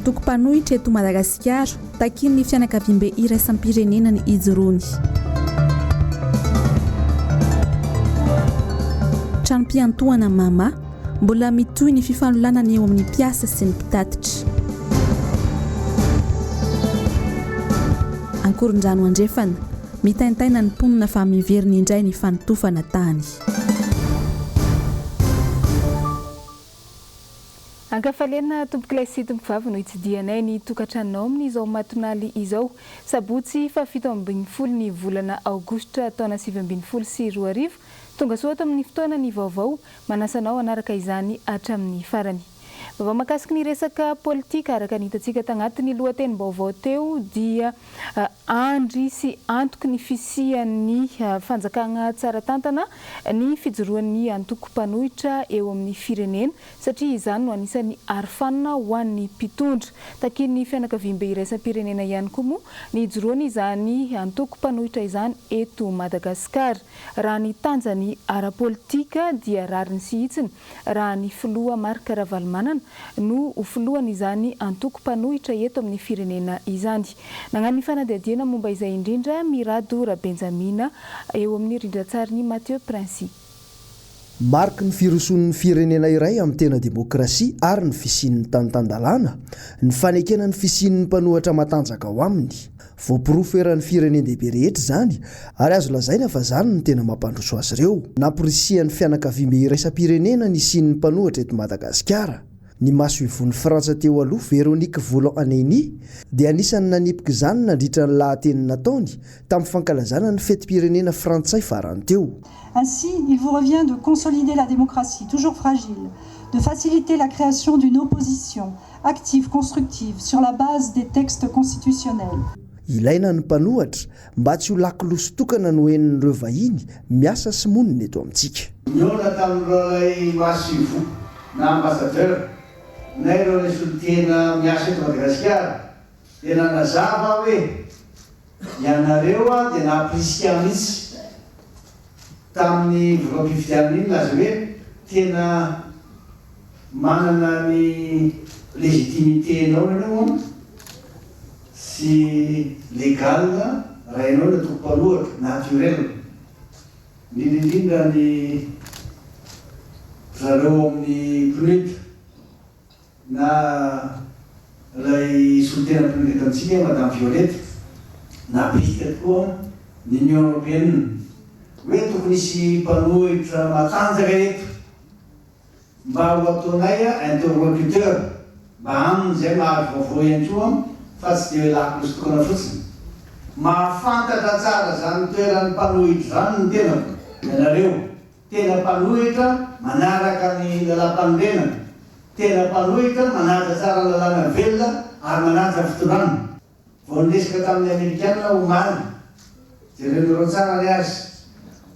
Antoko mpanohitra eto Madagasikara, takian'ny fianakaviambe iraisam-pirenena ny hijoroany. Tranom-piantohana Mama, mbola mitohy ny fifanolanana eo amin'ny mpiasa sy ny mpitatitra. Ankorondrano Andrefana, mitaintaina ny mponina fa miverina indray ny fanotofana tany. Ankafaliana tompokolahy sy tompokovavy no hitsidihanay ny tokantranonao amin'izao matonaly izao, sabotsy faha-17 ny volana aogositra taona 2019. Tonga soa ato amin'ny fotoana ny vaovao, manasa anao hanaraka izany hatramin'ny farany. Vaovao mahakasiky ny resaka politika araka ny hitantsika tagnatin'ny lohatenim-baovao teo dia andry sy antoky ny fisian'ny fanjakagna tsara tantana ny fijoroan'ny antoko mpanohitra eo amin'ny firenena satria izany no anisan'ny arofanina ho an'ny mpitondra. Takian'ny fianakaviambe iraisam-pirenena ihany koa moa ny hijoroan'izany antoko mpanohitra izany eto Madagasikara. Raha ny tanjany ara-politika dia rariny sy hitsiny raha ny filoha Marc Ravalomanana no ho filohan'izany antoko mpanohitra eto amin'ny firenena izany. Nagnano ny fanadihadiana momba izay indrindra Mirado Rabenjamina eo amin'ny rindran-tsarin'i Mathieu Princi. Mariky ny firosoan'ny firenena iray amin'ny tena demokrasia ary ny fisian'ny tany tan-dalàna ny fanekena ny fisian'ny mpanohatra matanjaka ao aminy. Voaporofo eran'ny firenen-dehibe rehetra izany ary azo lazaina fa izany no tena mampandroso azy ireo. Namporisihan'ny fianakaviambe iraisam-pirenena ny hisian'ny mpanohatra eto Madagasikara. Ny masoivohon'i Frantsa teo aloha Véronique Vouland-Aneini dia anisan'ny nanipika izany nandritra ny lahateny nataony tamin'ny fankalazana ny fetim-pirenena frantsay farany teo. Ainsi, il vous revient de consolider la démocratie toujours fragile, de faciliter la création d'une opposition active, constructive, sur la base des textes constitutionnels. Ilaina ny mpanohatra mba tsy ho lakolosy tokana no henon'ireo vahiny miasa sy monina eto amintsika. Nihaona tamin'ireo masoivoho na ambassadeur na ireo ilay solontena miasa eto Madagasikara dia nanazava aho hoe ianareo dia nampirisika ahy mihitsy tamin'ny voka-pifidianana iny nilaza hoe tena manana ny légitimité-nao ianao an sy légal raha ianao no atoko mpanohatra, naturel, indrindra indrindra ny zareo ao amin'ny PNUD. Na ilay solontena mpinono eto amintsika, Madame Violette, nampirisika tokoa ny Union Européenne hoe tokony hisy mpanohitra matanjaka eto mba ho ataonay interlocuteur, mba aminy izay mahazo vaovao ihany koa fa tsy dia hoe lakolosy tokana fotsiny. Mahafantatra tsara izany toeran'ny mpanohitra izany ny tenako, ianareo. Tena mpanohitra manaraka ny lalàmpanorenana, tena mpanohitra manaja tsara ny lalàna velona ary manaja ny fitondrana. Vao niresaka tamin'ny Amerikana aho omaly, jerenareo tsara ny azy.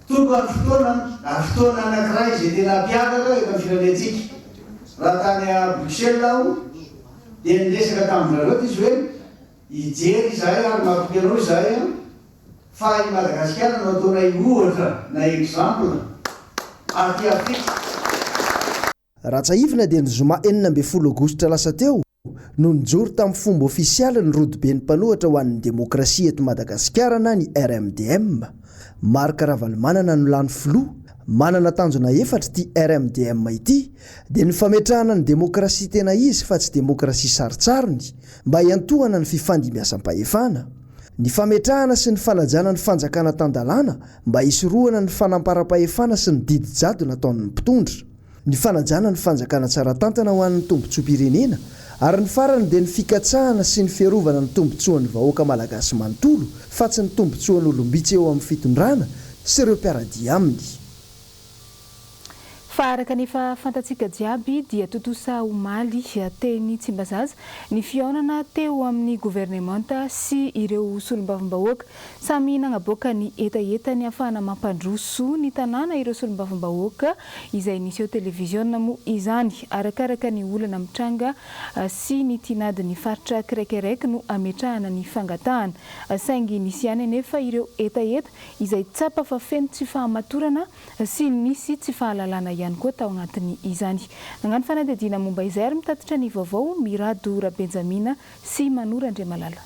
Tonga ny fotoana, ary fotoana anankiray izay tena hampiavaka eto amin'ny firenentsika. Raha tany Bruxelles aho dia niresaka tamin-dry zareo izy hoe hijery izahay ary matoky anao izahay an. Fa i Madagasikara no ataonay ohatra na exemple aty Afrika. Raha tsiahivina dia ny zoma 16 aogositra lasa teo no nijoro tamin'ny fomba ofisialy ny rodoben'ny mpanohatra ho an'ny demokrasia eto Madagasikara na ny RMDM. Marc Ravalomanana no lany filoha. Manana tanjona efatra ity RMDM ity dia ny fametrahana ny demokrasia tena izy fa tsy demokrasia sarintsariny mba hiantohana ny fifandimbiasam-pahefana. Ny fametrahana sy ny fanajana ny fanjakana tan-dalàna mba hisorohana ny fanamparam-pahefana sy ny didy jadona ataon'ny mpitondra. Ny fanajana ny fanjakana tsara tantana ho an'ny tombontsoam-pirenena ary ny farany dia ny fikatsahana sy ny fiarovana ny tombontsoan'ny vahoaka malagasy manontolo fa tsy ny tombontsoan'olom-bitsy eo amin'ny fitondrana sy ireo mpiara-dia aminy. Fa araka ny efa fantatsika jiaby dia tontosa omaly teny Tsimbazaza ny fihaonana teo amin'ny governemanta sy ireo solombavambahoaka. Samy nagnaboaka ny hetahetany ahafahana mampandroso ny tanàna ireo solombavambahoaka izay niseho televiziona moa izany. Arakaraka ny olana mitranga sy ny tinadin'ny faritra kiraikiraiky no ametrahana ny fangatahana. Saingy nisy ihany anefa ireo hetaheta izay tsapa fa feno tsy fahamatorana sy nisy tsy fahalalana ihany. ihany koa tao anatin'izany. Nagnano fanadihadiana momba izay ary mitatitra ny vaovao Mirado Rabenjamina sy Manoro Andriamalala.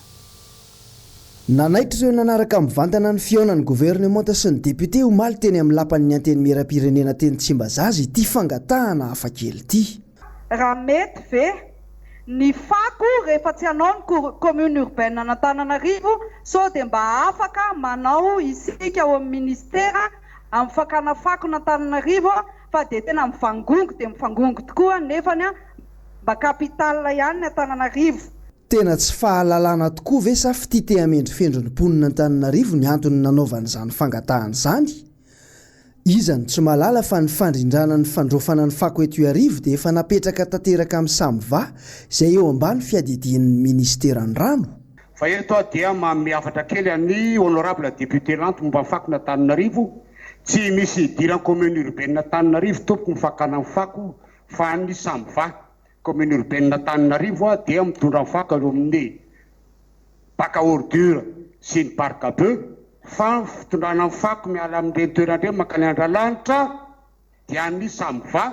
Nanaitra ireo nanaraka mivantana ny fihaonan'ny governemanta sy ny depiote omaly teny amin'ny lapan'ny Antenimierampirenena teny Tsimbazaza ity fangatahana hafakely ity. Raha mety ve ny fako rehefa tsy hanao ny commune urbaine an'Antananarivo sao dia mba afaka manao isika ao amin'ny ministera amin'ny fakana fakon'Antananarivo fa dia tena mivangongo dia mivangongo tokoa nefany mba capitale ihany ny Antananarivo. Tena tsy fahalalana tokoa ve sa fitia te hamendrofendro ny mponin'Antananarivo ny antony nanaovany izany fangatahana izany? Iza no tsy mahalala fa ny fandrindrana ny fandraofana ny fako eto Iarivo dia efa napetraka tanteraka amin'ny Samva izay eo ambany fiadidian'ny Ministeran'ny Rano? Fa eto aho dia manome hafatra kely an'i Honorable Député Lanto momba ny fakon'Antananarivo, tsy misy idiran'ny Commune Urbaine Antananarivo tompoko ny fakana ny fako fa an'ny Samva. Commune urbaine Antananarivo dia mitondra ny fako eo amin'ny bac à ordure sy ny parc à bœuf fa ny fitondrana ny fako miala amin'ireny toerana ireny mankany Andralanitra dia an'ny Samva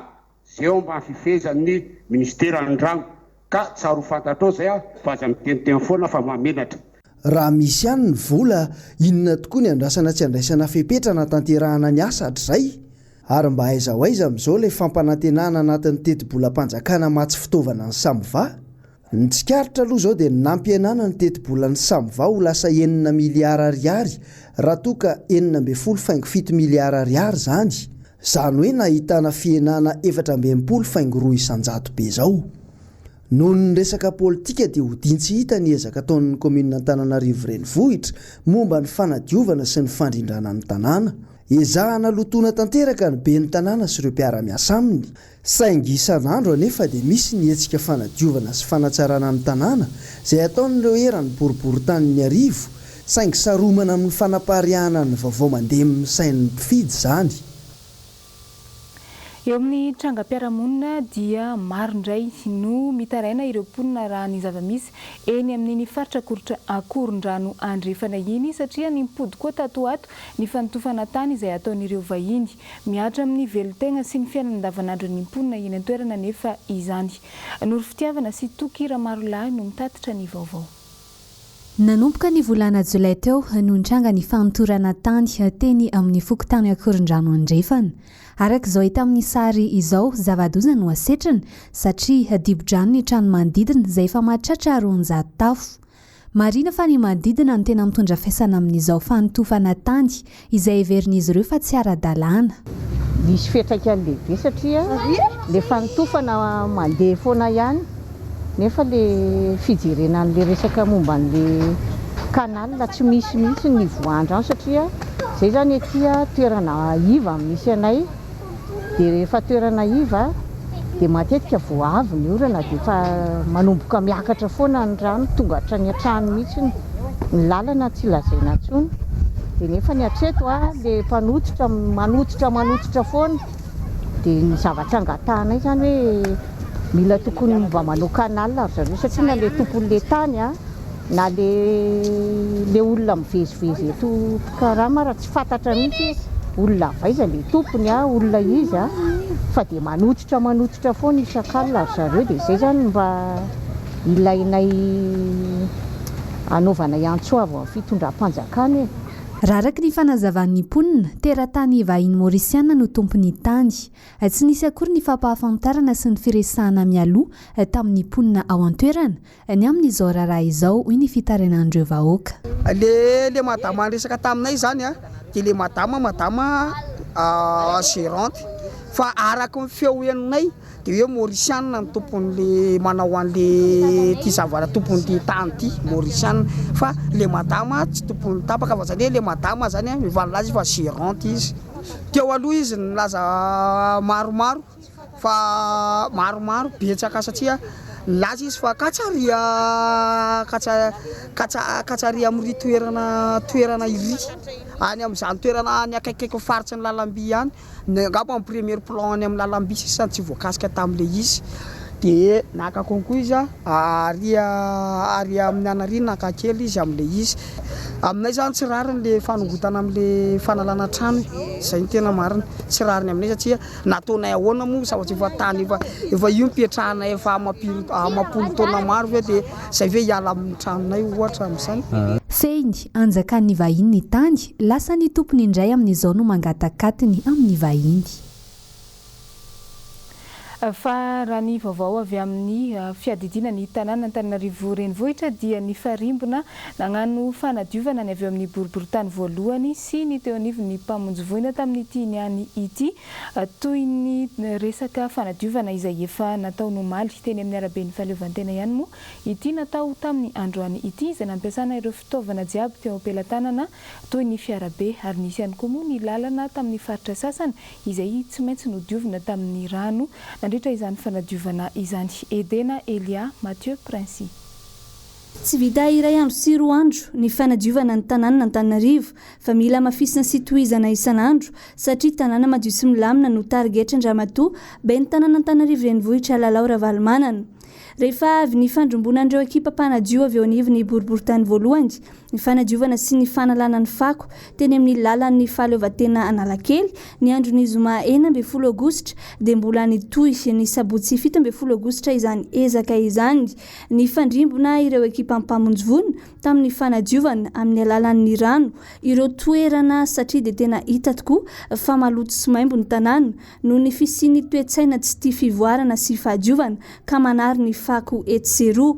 izay eo ambany fifehezan'ny Ministeran'ny rano ka tsara ho fantatrao izay fa aza miteniteny foana fa mahamenatra. Raha misy ihany ny vola, inona tokoa ny andrasana tsy andraisana fepetra anatanterahana ny asa hatrizay? Ary mba aiza ho aiza amin'izao ilay fampanantenana anatin'ny tetibolam-panjakana hamatsy fitaovana ny Samva? Ny tsikaritra aloha izao dia ny nampihenana ny tetibolan'ny Samva ho lasa enina miliara ariary raha toa ka 16 faingo 7 miliara ariary izany. Izany hoe nahitana fihenana 64 faingo 2% be izao. Noho ny resaka politika dia odian-tsy hita ny ezaka ataon'ny kaominina Antananarivo Renivohitra momba ny fanadiovana sy ny fandrindrana ny tanàna. Ezahana lotoina tanteraka ny ben'ny tanàna sy ireo mpiara-miasa aminy. Saingy isan'andro anefa dia misy ny hetsika fanadiovana sy fanatsarana ny tanàna izay ataon'ireo eran'ny boriborintanin'Iarivo, saingy saromana amin'ny fanapariahana ny vaovao mandeha amin'ny sain'ny mpifidy izany. Eo amin'ny trangam-piarahamonina dia maro indray no mitaraina ireo mponina raha ny zava-misy eny amin'iny faritra Ankorondrano Andrefana iny satria nimpody koa tato ho ato ny fanotofana tany izay ataon'ireo vahiny. Mihatra amin'ny velon-tegna sy ny fiainana andavanandron'ny mponina eny an-toerana anefa izany. Noro Fitiavana sy Toky Ramarolahy no mitatitra ny vaovao. Nanomboka ny volana jolay teo no nitranga ny fanotorana tany teny amin'ny fokontany Ankorondrano Andrefana. Araka izao hita amin'ny sary izao, zava-doza no asetriny satria dibo-drano ny trano manodidina izay efa mahatratra 200 tafo. Marihina fa ny manodidina no tena mitondra faisana amin'izao fanotofana tany izay heverin'izy ireo fa tsy ara-dalàna. Misy fiantraikany lehibe satria le fanotofana mandeha foana ihany nefa le fijerena an'le resaka momba an'le canal tsy misy mihitsy ny nivoahan-drano satria zay zany aty toerana iva misy anay dia rehefa toerana iva dia matetika vao avy ny orana dia efa manomboka miakatra foana ny rano tonga hatrany an-trano mihitsy ny lalana tsy lazaina intsony dia nefa ny hatreto le mpanototra manototra manototra foana dia ny zavatra angatahanay zany hoe mila tokony mba manao canal ry zareo satria na le tompon'le tany na le le olona mivezivezy eto mpikarama raha tsy fantatra mihitsy olona avy aiza le tompony olona izy fa dia manototra manototra foana isak'alina ry zareo dia izay zany mba ilainay anaovanay antso avo amin'ny fitondram-panjakana e. Raha araka ny fanazavan'ny mponina, teratany vahiny maorisiana no tompon'ny tany. Tsy nisy akory ny fampahafantarana sy ny firesahana mialoha tamin'ny mponina ao an-toerana ny amin'izao raharaha izao, hoy ny fitarainan'ireo vahoaka. Le le madama niresaka taminay zany a, de le madama madama gérante fa araky ny feo henonay de hoe maurisiana ny tompon'le manao an'le ty zavatra tompon'ity tany ity maurisiana fa le madama tsy tompon'ny tapaka fa zany hoe le madama zany a efa nilaza izy fa gérante izy. Teo aloha izy nilaza maromaro fa maromaro betsaka satria nilaza izy fa katsaria katsa katsa katsaria amin'ry toerana toerana iry any amin'izany toerana any akaikikaiky faritry ny lalamby any ny angamba ny premier plan any amin'ny lalamby sisa tsy voakasika tamin'ilay izy. Dia naka konko izy ary ary amin'ny anary naka kely izy amin'ilay izy. Aminay izany tsy rariny ilay fanongotana amin'ilay fanalana trano e. Izay no tena marina. Tsy rariny aminay satria nataonay ahoana moa zavatra efa tany efa efa io nipetrahanay efa amam-pilo amam-polo taona maro ve dia izay ve hiala amin'ny tranonay ohatra amin'izany. Fehiny, anjakan'ny vahiny ny tany, lasa ny tompony indray amin'izao no mangatak'atiny amin'ny vahiny. Fa raha ny vaovao avy amin'ny fiadidiana ny tanàna Antananarivo Renivohitra dia nifarimbona nagnano fanadiovana ny avy eo amin'ny boriborintany voalohany sy ny teo anivon'ny mpamonjy voina tamin'ity niany ity toy ny resaka fanadiovana izay efa natao nomaly teny amin'ny araben'ny fahaleovantena ihany moa ity natao tamin'ny androany ity izay nampiasana ireo fitaovana jiaby teo am-pelatanana toy ny fiarabe ary nisy ihany koa moa ny lalana tamin'ny faritra sasany izay tsy maintsy nodiovina tamin'ny rano nandritra izany fanadiovana izany. Edena Elia Mathieu Princi. Tsy vita iray andro sy roa andro ny fanadiovana ny tanànan'Antananarivo fa mila hamafisina sy tohizana isan'andro satria tanàna madio sy milamina no tarigetran-dRamatoa Ben'ny tanàn'Antananarivo Renivohitra Lalao Ravalomanana. Rehefa avy nifandrombonan'ireo ekipa mpanadio avy eo anivon'ny boriborintany voalohany ny fanadiovana sy ny fanalana ny fako teny amin'ny lalan'ny fahaleovantena Analakely ny andron'ny zoma 16 aogositra dia mbola nitohy ny sabotsy 17 aogositra izany ezaka izany. Nifandrimbona ireo ekipa mpamonjy voina tamin'ny fanadiovana amin'ny alalan'ny rano ireo toerana satria dia tena hita tokoa fa maloto sy maimbo ny tanàna noho ny fisian'ny toe-tsaina tsy tia fivoarana sy fahadiovana ka manary ny fako etsy sy eroa.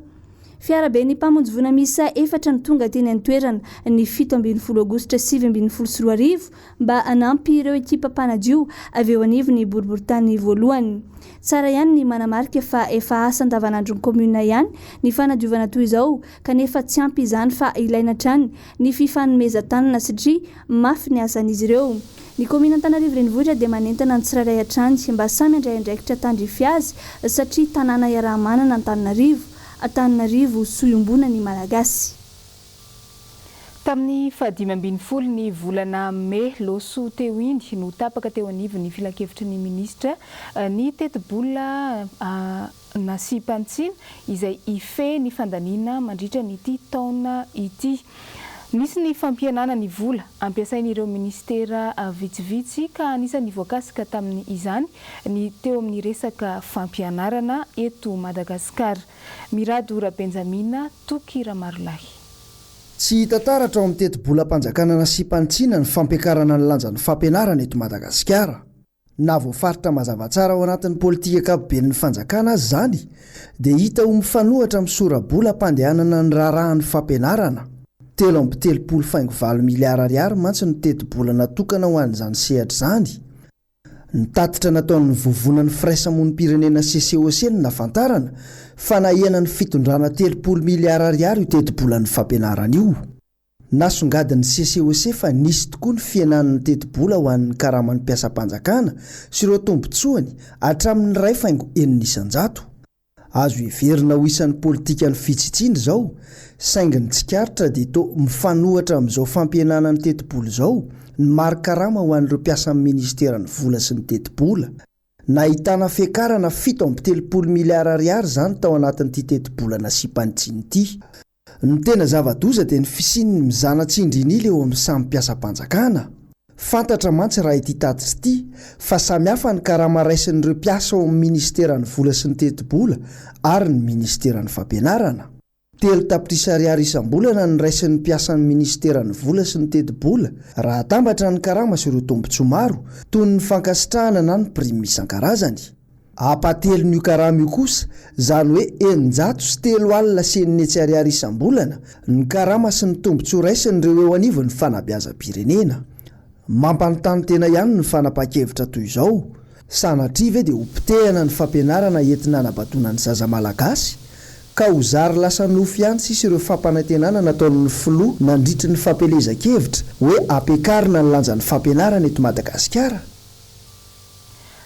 Fiaraben'ny mpamonjy voina miisa efatra no tonga teny an-toerana ny 17 aogositra 2019 mba hanampy ireo ekipa mpanadio avy eo anivon'ny boriborintany voalohany. Tsara ihany ny manamarika fa efa asa andavanandron'ny kaominina ihany ny fanadiovana toy izao kanefa tsy ampy izany fa ilaina hatrany ny fifanomezan-tanana satria mafy ny asan'izy ireo. Ny kaominina Antananarivo Renivohitra dia manentana ny tsirairay hatrany mba samy handray andraikitra tandrify azy satria tanàna iaraha-manana Antananarivo, Antananarivo soa iombonan'ny Malagasy. Tamin'ny fahadimy ambin'ny folo ny volana mey loso teo iny no tapaka teo anivon'ny filankevitry ny minisitra ny tetibola nasiam-panitsiana izay hifehy ny fandaniana mandritra ny ity taona ity. Nisy ny fampihenana ny vola ampiasain'ireo minisitera vitsivitsy ka anisan'ny voakasika tamin'izany ny teo amin'ny resaka fampianarana eto Madagasikara. Mirado Rabenjamina, Toky Ramarolahy. Tsy hita taratra ao amin'ny tetibolam-panjakana nasiam-panitsiana ny fampiakarana ny lanjan'ny fampianarana eto Madagasikara. Na voafaritra mazava tsara ao anatin'ny politika ankapoben'ny fanjakana aza izany dia hita ho mifanohatra amin'ny sora-bola ampandehanana ny raharahan'ny fampianarana. 33 faingo valo miliara ariary mantsy no tetibola natokana ho an'izany sehatra izany. Ny tatitra nataon'ny Vovonan'ny Firaisamonim-pirenena CCOC no nahafantarana fa nahenan'ny fitondrana 30 miliara ariary io tetibolan'ny fampianarana io. Nasongadin'ny CCOC fa nisy tokoa ny fihenan'ny tetibola ho an'ny karaman'ny mpiasam-panjakana sy ireo tombontsoany hatramin'ny iray faingo enina isan-jato. Azo heverina ho isan'ny politikan'ny fitsitsiana izao, saingy ny tsikaritra dia toa mifanohitra amin'izao fampihenana ny tetibola izao ny mari-karama ho an'ireo mpiasan'ny minisiteran'ny vola sy ny tetibola. Nahitana fiakarana 37 miliara ariary izany tao anatin'ity tetibola nasiam-panitsiana ity. Ny tena zava-doza dia ny fisian'ny mizana tsindrin'ila eo amin'ny samy mpiasam-panjakana. Fantatra mantsy raha ity tatitra ity fa samy hafa ny karama raisin'ireo mpiasa ao amin'ny minisiteran'ny vola sy ny tetibola ary ny minisiteran'ny fampianarana. Telo tapitrisa ariary isam-bolana ny raisin'ny mpiasan'ny minisiteran'ny vola sy ny tetibola raha atambatra ny karama sy ireo tombontsoa maro toy ny fankasitrahana na ny prime isan-karazany. Ampahatelon'io karama io kosa, izany hoe 606 ariary isam-bolana, ny karama sy ny tombontsoa raisin'ireo eo anivon'ny fanabeazam-pirenena. Mampanontany tena ihany ny fanapahan-kevitra toy izao, sanatria ve dia ho potehana ny fampianarana entina hanabadoana ny zaza malagasy, ka ho zary lasa nofy ihany sisa ireo fampanantenana nataon'ny filoha nandritry ny fampielezan-kevitra hoe ampiakarina ny lanjan'ny fampianarana eto Madagasikara?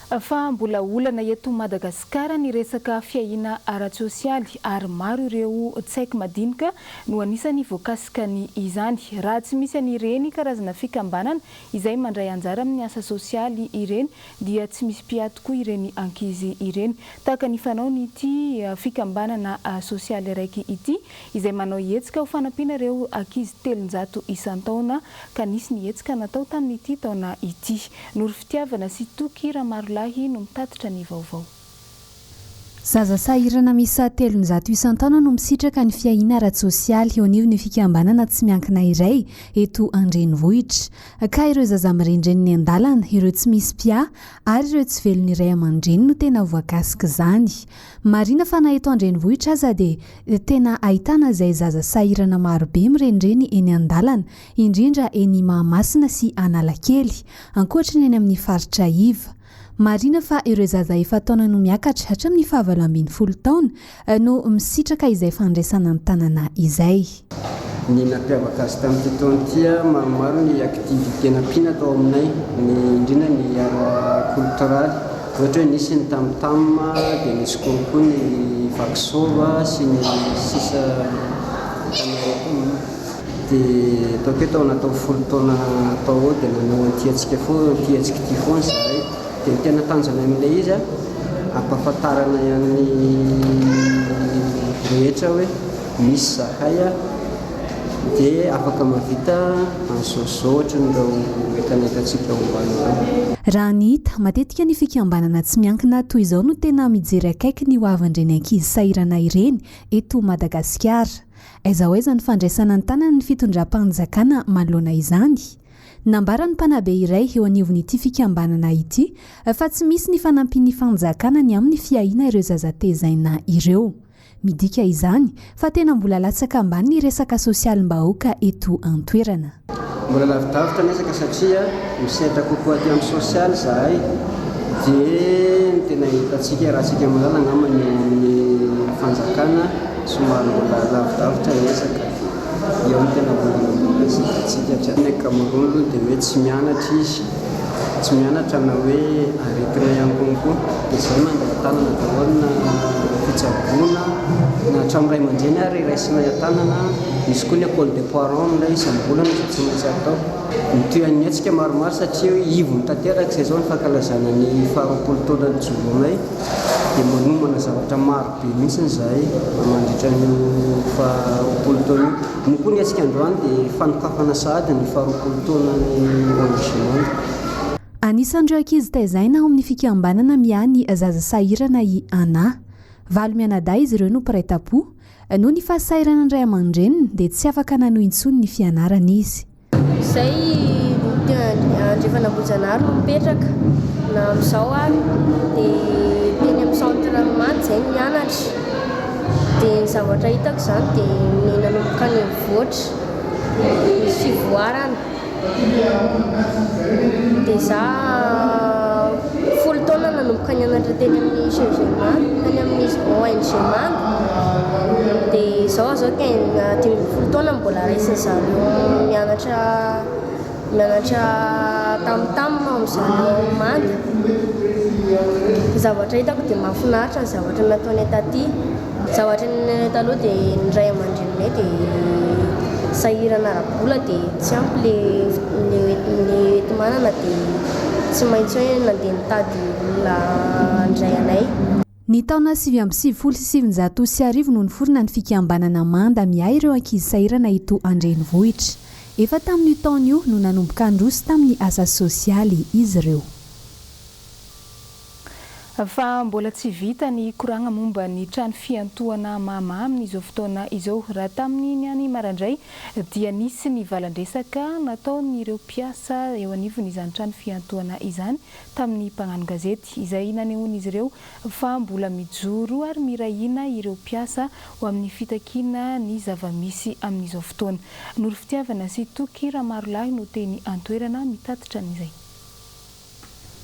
Fa mbola olana eto Madagasikara ny resaka fiahiana ara-tsosialy ary maro ireo tsaiky madinika no anisan'ny voakasikan'ny izany. Raha tsy misy an'ireny karazana fikambanana izay mandray anjara amin'ny asa sosialy ireny dia tsy misy mpiahy tokoa ireny ankizy ireny. Tahaka ny fanaon'ity fikambanana sosialy araiky ity izay manao hetsika ho fanampiana ireo ankizy 300 isan-taona ka nisy ny hetsika natao tamin'ity taona ity. Noro Fitiavana sy Toky Ramarolahy no mitatitra ny vaovao. Zaza sahirana miisa 300 isan-taona no misitraka ny fiahiana ara-tsosialy eo anivon'ny fikambanana tsy miankina iray eto an-drenivohitra. Ka ireo zaza mirendreny ny an-dalana, ireo tsy misy mpiahy ary ireo tsy velon'ny ray aman-dreny no tena voakasik'izany. Marihina fa na eto an-drenivohitra aza dia tena ahitana izay zaza sahirana marobe mirenireny eny an-dalana, indrindra eny Mahamasina sy Analakely, ankoatry ny eny amin'ny faritra iva. Marihina fa ireo zaza efa-taona no miakatra hatramin'ny faha-18 taona no misitraka izay fandraisana an-tanana izay. Ny nampiavaka azy tamin'ity taona ity, maromaro ny activité nampiana tao aminay, ny indrindra ny ara-koltoraly, ohatra hoe nisy ny tam tam, dia nisy konko ny vakisôva sy ny sisa hitanareo koa. Dia ataoko hoe tao anatin'ny folo taona tao ho ao dia nanao an'ity hetsika foana, ity hetsika ity foana izahay. Dia ny tena tanjona amin'ilay izy an, hampahafantarana an'ny rehetra hoe misy izahay an, dia afaka mahavita an'izao sy izao ohatran'ireo entanetantsika ao ambany ireo. Raha ny hita, matetika ny fikambanana tsy miankina toy izao no tena mijery akaiky ny hoavin'ireny ankizy sahirana ireny eto Madagasikara. Aiza ho aiza ny fandraisana an-tanana ny fitondram-panjakana manoloana izany? Nambaran'ny mpanabe iray eo anivon'ity fikambanana ity fa tsy misy ny fanampian'ny fanjakana ny amin'ny fiahiana ireo zaza tezaina ireo. Midika izany fa tena mbola latsaka ambany ny resaka sosialim-bahoaka eto an-toerana. Mbola lavidavitra ny ezaka satria misehatra kokoa aty amin'ny sosialy izahay dia ny tena hitantsika iarahantsika mahalala angamba ny eo amin'ny fanjakana somary mbola lavidavitra ny ezaka dia eo no tena olana mbola tsy hitantsika hatreto. Ny ankamaroany aloha dia hoe tsy mianatra izy, tsy mianatra na hoe aretina ihany konko dia izay mandray an-tanana daholo na fitsaboana na hatramin'ny ray aman-dreny ary raisinay an-tanana, misy koa ny école des parents amin'ilay isam-bolana izay tsy maintsy atao. Mitohy an'ny hetsika maromaro satria hoe ivony tanteraka izay izao ny fankalazana ny faharoapolo taona nijoroanay dia manomana zavatra maro be mihitsy izahay mandritra an'io faharoapolo taona io. Moa koa ny hetsika androany dia fanokafana sahady ny faharoapolo taonan'ny ONG Manda. Anisan'ireo ankizy taizaina ao amin'ny fikambanana miahy ny zaza sahirana i Anna. Valo mianadahy izy ireo no mpiray tampo. Noho ny fahasahiranan'ny ray aman-dreniny dia tsy afaka nanohy intsony ny fianarany izy. Izay andrefana Ambohijanahary no mipetraka na amin'izao ary dia teny amin'ny centre Manda izay no nianatra dia ny zavatra hitako izany dia ny nanomboka nivoatra nisy fivoarana dia za folo taona nanomboka nianatra teny amin'ny CEG Manda tany amin'ny ONG Manda dia izao aho izao 15 taona mbola raisin'ny zareo mianatra mianatra tam tam ao amin'ny zareo ao Manda. Ny zavatra hitako dia mahafinaritra ny zavatra nataonay taty. Ny zavatra niainanay taloha dia ny ray aman-dreninay dia sahirana ara-bola dia tsy ampy le le le hoenti-manana dia tsy maintsy hoe nandeha nitady olona handray anay. Ny taona 1999 no niforona ny fikambanana Manda miahy ireo ankizy sahirana eto an-drenivohitra. Efa tamin'io taona io no nanomboka handroso tamin'ny asa sosialy izy ireo. Fa mbola tsy vita ny koragna momba ny trano fiantohana Mahamaha amin'izao fotoana izao. Raha tamin'ny niany maraindray dia nisy ny valan-dresaka nataon'ireo mpiasa eo anivon'izany trano fiantohana izany tamin'ny mpagnano gazety, izay nanehoan'izy ireo fa mbola mijoro ary miray hina ireo mpiasa ho amin'ny fitakiana ny zava-misy amin'izao fotoana. Noro Fitiavana sy Toky Ramarolahy no teny an-toerana mitatitra an'izay.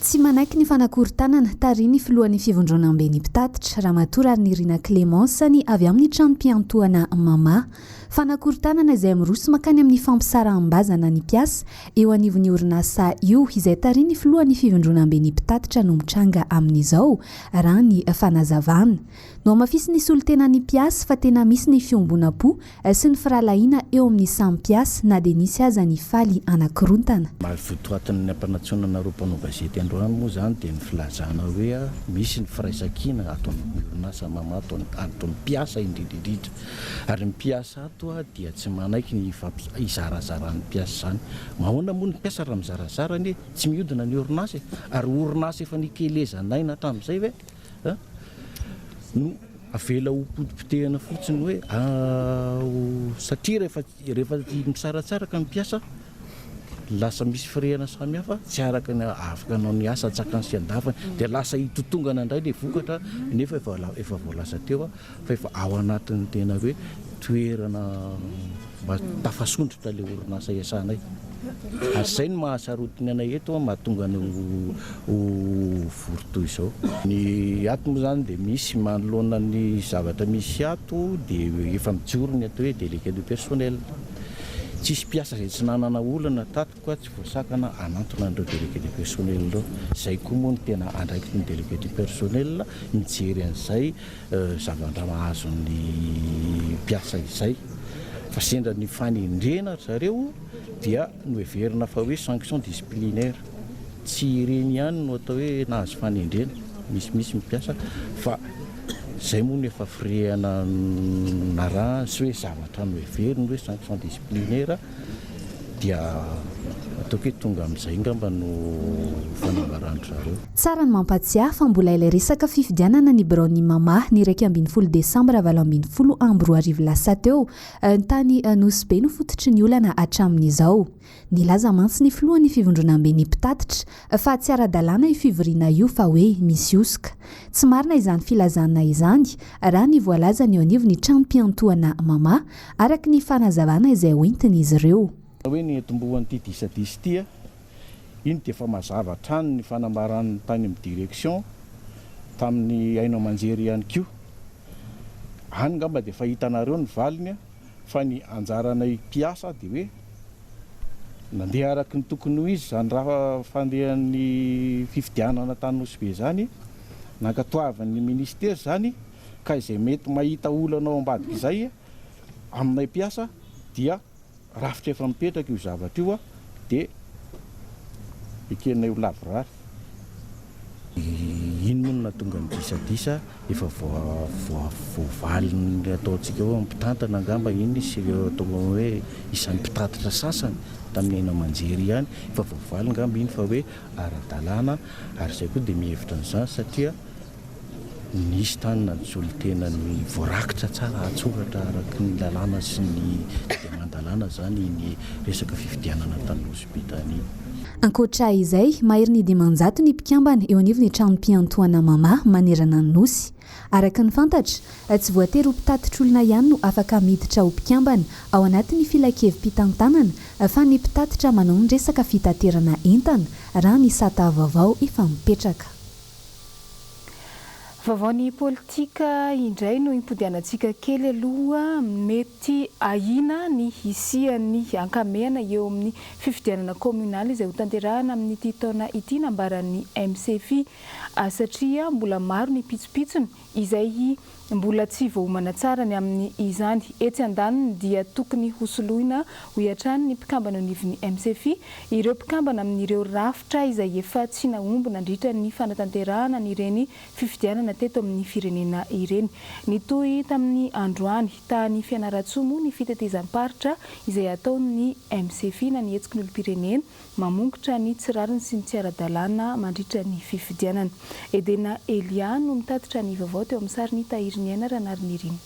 Tsy manaiky ny fanakorontanana tarihin'ny filohan'ny fivondronamben'ny mpitatitra, Ramatoa Raharinirina Clémence, ny avy amin'ny tranom-piantohana Mama. Fanakorontanana izay miroso mankany amin'ny fampisaraham-bazana ny mpiasa eo anivon'ny orinasa io izay tarihin'ny filohan'ny fivondronamben'ny mpitatitra no mitranga amin'izao, raha ny fanazavana. Nohamafisin'ny solontenan'ny mpiasa fa tena misy ny fiombonam-po sy ny firahalahiana eo amin'ny samy mpiasa na dia nisy aza ny faly hanakorontana. Ny votoatin'ny nampanantsoina anareo mpanao gazety androany moa izany dia ny filazana hoe misy ny firaisankina ato amin'ny orinasa Mama ato ato ny mpiasa indrindra indrindra ary ny mpiasa ato dia tsy manaiky ny hizarazaran'ny mpiasa izany. Mahoana moa ny mpiasa raha mizarazara anie tsy mihodina ny orinasa e! Ary orinasa efa nikelezan'aina hatramin'izay ve? no avela ho potipotehina fotsiny hoe satria rehefa rehefa misaratsaraka ny mpiasa lasa misy firehana samihafa tsy araka ny afaka hanao ny asa antsakany sy andavany dia lasa hitotongana indray ilay vokatra nefa efa efa voalaza teo fa efa ao anatin'ny tena hoe toerana mba tafasondrotra ilay orinasa iasanay. Ary izay no mahasarotiny anay eto, mahatonga anay ho vory toy izao. Ny ato moa izany dia misy manoloana ny zavatra misy ato dia efa mijoro ny atao hoe délégué de personnel. Tsisy mpiasa izay tsy nanana olana tato ka tsy voasakana hanantona an'ireo délégué de personnel ireo. Izay koa moa no tena andraikitry ny délégué du personnel mijery an'izay zavatra mahazo ny mpiasa izay fa sendra ny fanendrena ry zareo dia noheverina fa hoe sanction disciplinaire, tsy ireny ihany no atao hoe nahazo fanendrena, misimisy ny mpiasa fa izay moa no efa firehana narahany sy hoe zavatra noheveriny hoe sanction disciplinaire. Dia ataoko hoe tonga amin'izay angamba no fanambaran-dry zareo. Tsara ny mampatsiahy fa mbola ilay resaka fifidianana ny biraon'ny Mama ny 11 desambra 2018 lasa teo tany Nosy Be no fototry ny olana hatramin'izao. Nilaza mantsy ny filohan'ny fivondronamben'ny mpitatitra fa tsy ara-dalàna io fivoriana io fa hoe misy hosoka. Tsy marina izany filazana izany raha ny voalazan'ny eo anivon'ny tranom-piantohana Mama araka ny fanazavana izay hoentin'izy ireo. Hoe ny entim-boan'ity disadisa ity, iny dia efa mazava hatrany ny fanambaran'ny tany amin'ny direction, tamin'ny haino aman-jery ihany koa. Any angamba dia efa hitanareo ny valiny fa ny anjaranay mpiasa dia hoe nandeha araka ny tokony ho izy izany raha fandehan'ny fifidianana tany Nosy Be izany, nankatoavin'ny minisitera izany ka izay mety mahita olana ao ambadik'izay aminay mpiasa dia rafitra efa mipetraka io zavatra io dia ekenay ho lavorary. Iny moa no nahatonga ny disadisa, efa voavalin'ny ataontsika hoe mpitantana angamba iny sy ireo atao hoe isan'ny mpitatitra sasany tamin'ny haino aman-jery ihany, efa voavaly angamba iny fa hoe ara-dalàna ary izay koa dia mihevitra an'izany satria Nisy tany na ny solontenany voarakitra tsara an-tsoratra araka ny lalàna sy ny didy aman-dalàna izany iny resaka fifidianana tany Nosy Be tany iny. Ankoatra izay, maherin'ny 500 ny mpikambana eo anivon'ny tranom-piantohana Mama manerana ny Nosy. Araka ny fantatra, tsy voatery ho mpitatitr'olona ihany no afaka miditra ho mpikambana ao anatin'ny filankevi-pitantanana fa ny mpitatitra manao ny resaka fitaterana entana, raha ny sata vaovao efa mipetraka. Vaovaon'ny politika indray no impodianantsika kely aloha. Mety ahiana ny hisian'ny ankamehana eo amin'ny fifidianana kaominaly izay hotanterahana amin'ity taona ity nambaran'ny MCFI satria mbola maro ny pitsopitsony izay Mbola tsy voaomana tsara ny amin'ny izany. Etsy andaniny dia tokony hosoloina, hoy hatrany ny mpikambana eo anivon'ny MCFI, ireo mpikambana amin'ireo rafitra izay efa tsy nahomby nandritra ny fanatanterahana an'ireny fifidianana teto amin'ny firenena ireny. Nitohy tamin'ny androany, tany Fianarantsoa moa ny fitetezam-paritra izay ataon'ny MCFI na ny Hetsiky ny Olom-pirenena, Mamongotra ny tsy rariny sy ny tsy ara-dalàna mandritra ny fifidianana. Edena Elia no mitatitra ny vaovao teo amin'ny sarin'i Tahiriniaina Ranarinirina.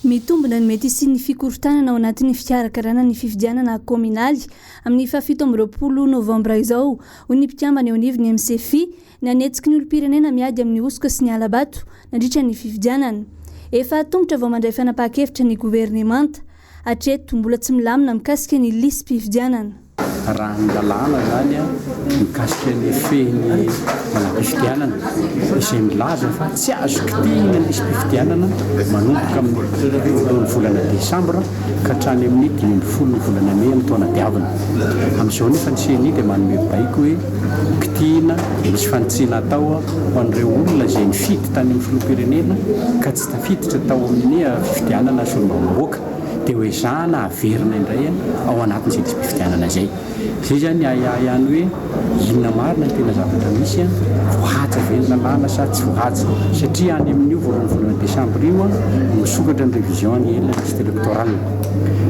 Mitombina ny mety hisian'ny fikorontanana ao anatin'ny fikarakarana ny fifidianana kaominaly amin'ny fahafito 27 novambra izao, hoy ny mpikambana eo anivon'ny MCFI, ny hanetsika ny olom-pirenena miady amin'ny hosoka sy ny hala-bato nandritra ny fifidianana. Efa atomotra vao mandray fanapahan-kevitra ny governemanta. Hatreto, mbola tsy milamina mikasika ny lisi-pifidianana. Raha ny lalàna izany mikasika ny fehin'ny lalàm-pifidianana izay milaza fa tsy azo kitihina ny lisi-pifidianana manomboka amin'ny voalohan'ny volana desambra ka hatrany amin'ny 15 ny volana mey amin'ny taona diavina. Amin'izao anefa ny ceni dia manome baiko hoe kitihina, misy fanitsiana atao ho an'ireo olona izay nifidy tany amin'ny filoham-pirenena ka tsy tafiditra tao amin'ny fifidianana solombavambahoaka dia ho ezahana haverina indray ao anatin'izay lisi-pifidianana izay. Izay izany ny ahiahy ihany hoe inona marina ny tena zavatra misy an, voahaja ve ny lalàna sa tsy voahaja? Satria any amin'io voalohan'ny volana desambra io no misokatra ny révision annuelle ny liste électorale.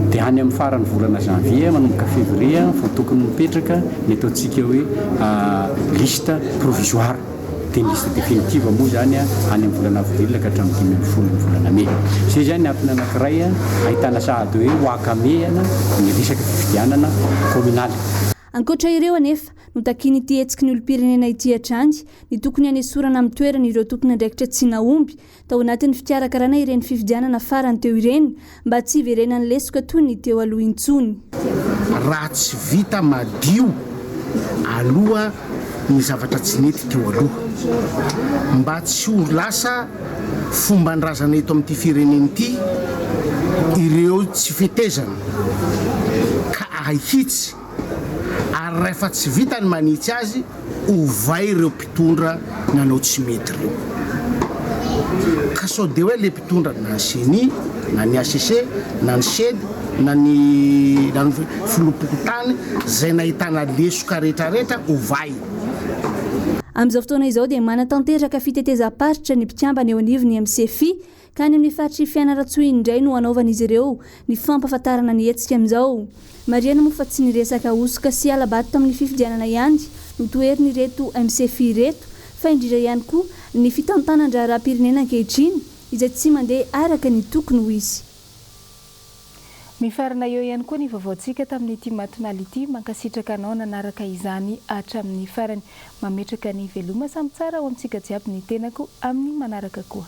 Dia any amin'ny faran'ny volana janvier manomboka février vao tokony mipetraka ny ataontsika hoe liste provisoire. Dia ny liste définitive moa izany any amin'ny volana avril ka hatramin'ny 15 ny volana mey. Izay izany ny antony anankiray ahitana sahady hoe ho ankamehana ny resaka fifidianana kaominaly. Ankoatra ireo anefa, notakian'ity hetsiky ny olom-pirenena ity hatrany ny tokony hanesorana amin'ny toerany ireo tompon'andraikitra tsy nahomby tao anatin'ny fikarakarana ireny fifidianana farany teo ireny mba tsy hiverenan'ny lesoka toy ny teo aloha intsony. Raha tsy vita madio aloha ny zavatra tsy nety teo aloha, mba tsy ho lasa fomban-drazana eto amin'ity firenena ity ireo tsy fetezana ka ahitsy ary rahefa tsy vita ny manitsy azy ovay ireo mpitondra nanao tsy mety ireo. Ka sao dia hoe le mpitondra na ny ceni na ny HCC na ny ced na ny na ny filoham-pokontany izay nahitana lesoka rehetrarehetra ovay. Amin'izao fotoana izao dia manatanteraka fitetezam-paritra ny mpikambana eo anivon'ny MCFI ka any amin'ny faritr'i Fianarantsoa indray no hanaovan'izy ireo ny fampahafantarana ny hetsika amin'izao. Marihana moa fa tsy ny resaka hosoka sy hala-bato tamin'ny fifidianana ihany no toherin'ireto MCFI ireto fa indrindra ihany koa ny fitantanan-draharaham-pirenena ankehitriny izay tsy mandeha araka ny tokony ho izy. Mifarana eo ihany koa ny vaovaontsika tamin'ity matonaly ity, mankasitraka anao nanaraka izany hatramin'ny farany. Mametraka ny veloma samy tsara ho amintsika jiaby ny tenako amin'ny manaraka koa.